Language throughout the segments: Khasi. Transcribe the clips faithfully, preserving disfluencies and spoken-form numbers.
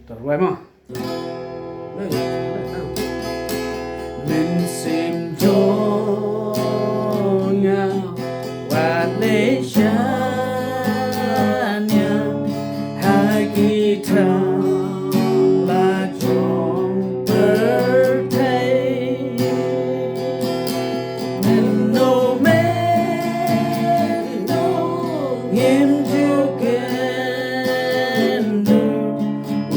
Tyrwai mo. Mynsiem jong nga wat leh shaniah ha ki thaw la jong pyrthei. Mynno mynno ngim ju kynduh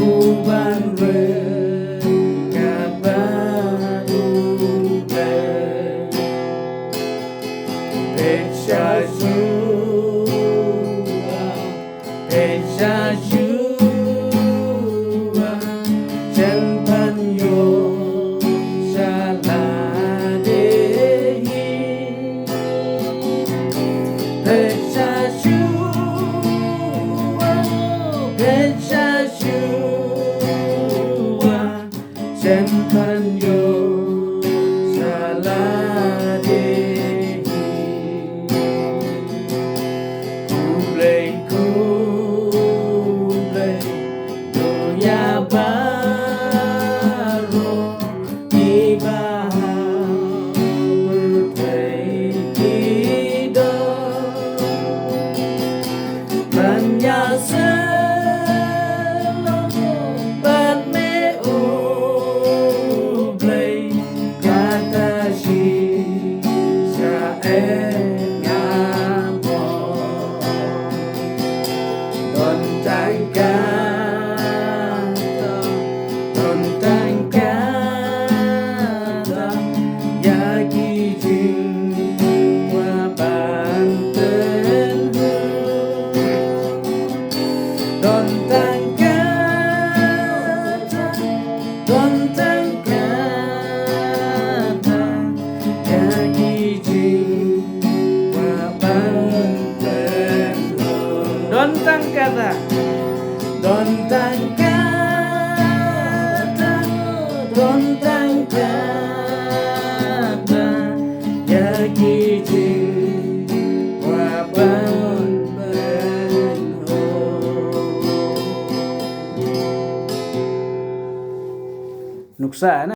u ban ryngkat bad U Blei. Pyrshah shuwa, pyrshah shuwa, shen pynïoh sha lade hi. Pyrshah shuwa, pyrshah shuwa, shen pynïoh sha lade hi. Khublei, khublei, to ïa baroh kiba ha pyrthei ki don. Ban ïaseng bad me U Blei, kata shisha eh nga mon. Don tang kata, don tang kata, ïa ki jingkwah ban pynhun. Don tang kata, don tang kata, ïa ki jingkwah ban pynhun. Don tang kata, don tang kata, don tang kata, ïa ki jingkwah ban pynhun. Nuksa, na?